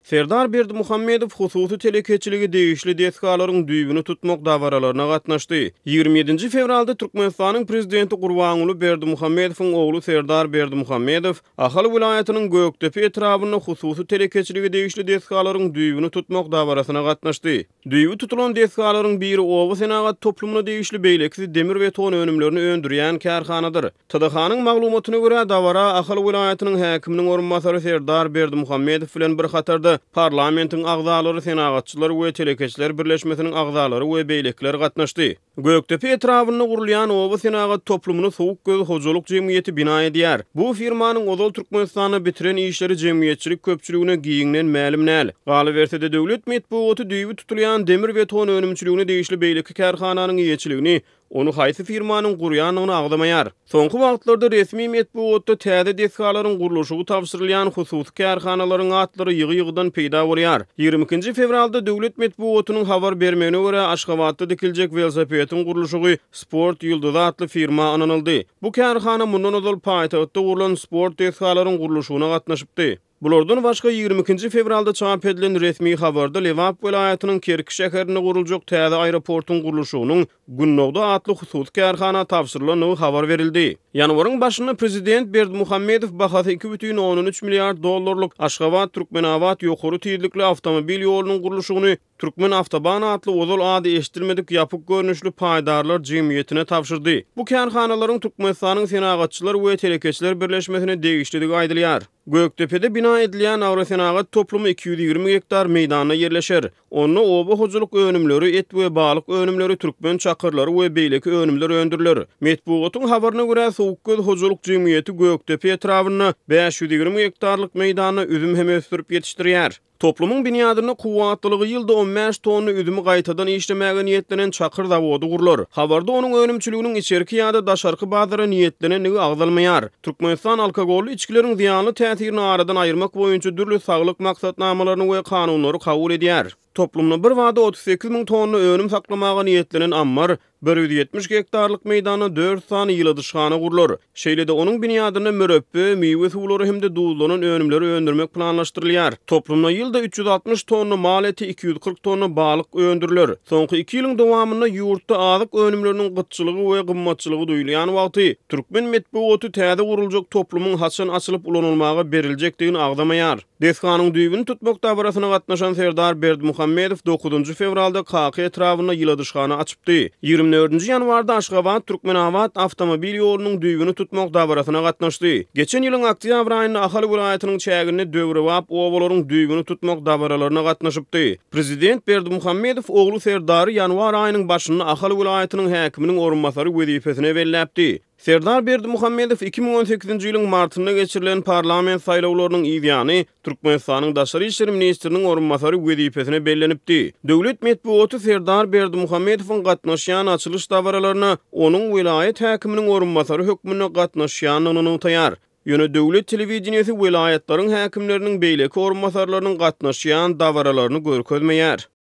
Serdar Berdimuhamedow hususy telekeçilige degişli desgalaryň düýbüni tutmak dabaralaryna gatnaşdy. 27-nji fewralda Türkmenistanyň Prezidenti Gurbanguly Berdimuhamedowyň ogly Serdar Berdimuhamedow Ahal welaýatynyň Gökdepe etrabynda hususy telekeçilige degişli desgalaryň düýbüni tutmak dabarasyna gatnaşdy. Düýbi tutulan desgalaryň biri oba senagat toplumyna degişli, beýlekisi demir-beton önümlerini öndürýän kärhanadyr. TDH-nyň maglumatyna görä, dabara Ahal welaýatynyň häkiminiň orunbasary Serdar Berdimuhamedow bilen bir hatarda parlamentiň agzalary, Senagatçylar we telekeçiler birleşmesiniň agzalary we beýlekiler gatnaşdy. Gökdepe etrabynda gurulýan oba senagat toplumyny Sowuk göz hojalyk jemgyýeti bina edýär. Bu firmanyň ozal Türkmenistanda bitiren işleri jemgyýetçilik köpçüligine giňden mälim däl. Galyberse-de, döwlet metbugaty düýbi tutulýan demir-beton önümçiligine degişli beýleki kärhananyň eýeçiligini Ony haýsy firmanyň gurýandygyny agzamaýar. Soňky wagtlarda resmi metbugatda täze desgalaryň gurluşygy tabşyrylýan hususy kärhanalaryň atlary ýygy-ýygydan peýda bolýar. 22-nji fewralda döwlet metbugatynyň habar bermegine görä, Aşgabatda dikiljek welosipediň gurluşygy Sport ýyldyzy atly firma ynanyldy. Bu kärhana mundan ozal paýtagtda gurlan sport desgalaryň gurluşygyna gatnaşypdy. Bulardan başga, 22-nji fewralda çap edilen resmi habarda Lebap welaýatynyň Kerki şäherinde guruljak täze aeroportuň gurluşygynyň Gündogdy atly hususy kärhana tabşyrylandygy habar berildi. Ýanwaryň başynda prezident Berdimuhamedow bahasy 2,3 milliard dollarlyk Aşgabat-Türkmenabat ýokary tizlikli awtomobil ýolunyň gurluşygyny Türkmen awtoban atly ozal ady eşidilmedik ýapyk görnüşli paýdarlar jemgyýetine tabşyrdy. Bu kärhanalaryň Türkmenistanyň Senagatçylar we telekeçiler birleşmesine degişlidigi aýdylýar. Gökdepede bina edilýän agrosenagat toplumy 220 gektar meýdanda ýerleşer. Onda oba hojalyk önümleri, et we balyk önümleri, türkmen çakyrlary we beýleki önümler öndüriler. Metbugatyň habaryna görä, Sowukgöz hojalyk jemgyýeti Gökdepe etrabynda 520 gektarlyk meýdanda üzüm hem ösdürip ýetişdirýär. Toplumyň binýadynda kuwwatlylygy ýylda 15 tonna üzümi gaýtadan işlemäge niýetlenen çakyr zawody gurlar. Habarda onuň önümçiliginiň içerki ýa-da daşarky bazara niýetlenendigi agzalmaýar. Türkmenistan alkogolly içgileriň zyýanly täsirini aradan aýyrmak boýunça dürli saglyk maksatnamalaryny we kanunlary kabul edýär. Toplumda birbada 38 müň tonna önüm saklamaga niýetlenen ammar, 170 gektarlyk meýdanda dört sany ýyladyşhana gurlar. Şeýle-de onuň binýadynda mürepbe, miwe suwlary hem-de duzlanan önümleri öndürmek planlaşdyrylýar. Toplumda ýylda 360 tonna mal eti, 240 tonna balyk öndüriler. Soňky iki ýylyň dowamynda ýurtda azyk önümleriniň gytçylygy we gymmatçylygy duýulýan wagty, türkmen metbugaty täze guruljak toplumyň haçan açylyp ulanylmaga beriljekdigini agzamaýar. Desganyň düýbüni tutmak dabarasyna gatnaşan Serdar Berdimuhamedow dokuzynjy fewralda Kaka etrabynda ýyladyşhana açypdy. 24-nji ýanwarda Aşgabat-Türkmenabat awtomobil ýolunyň düýbüni tutmak dabarasyna gatnaşdy. Geçen ýylyň oktýabr aýynda Ahal welaýatynyň çäginde döwrebap obalaryň düýbüni tutmak dabaralaryna gatnaşypdy. Prezident Berdimuhamedow ogly Serdary ýanwar aýynyň başynda Ahal welaýatynyň häkiminiň orunbasary wezipesine belläpdi. Serdar Berdimuhamedow 2018-nji ýylyň martynda geçirilen parlament saýlawlarynyň yz ýany Türkmenistanyň daşary işler ministriniň orunbasary wezipesine bellenipdi. Döwlet metbugaty Serdar Berdimuhamedowyň gatnaşýan açylyş dabaralaryna onuň welaýat häkiminiň orunbasary hökmünde gatnaşýandygyny nygtaýar. Ýöne döwlet telewideniýesi welaýatlaryň häkimleriniň beýleki orunbasarlarynyň gatnaşýan dabaralaryny görkezmeýär.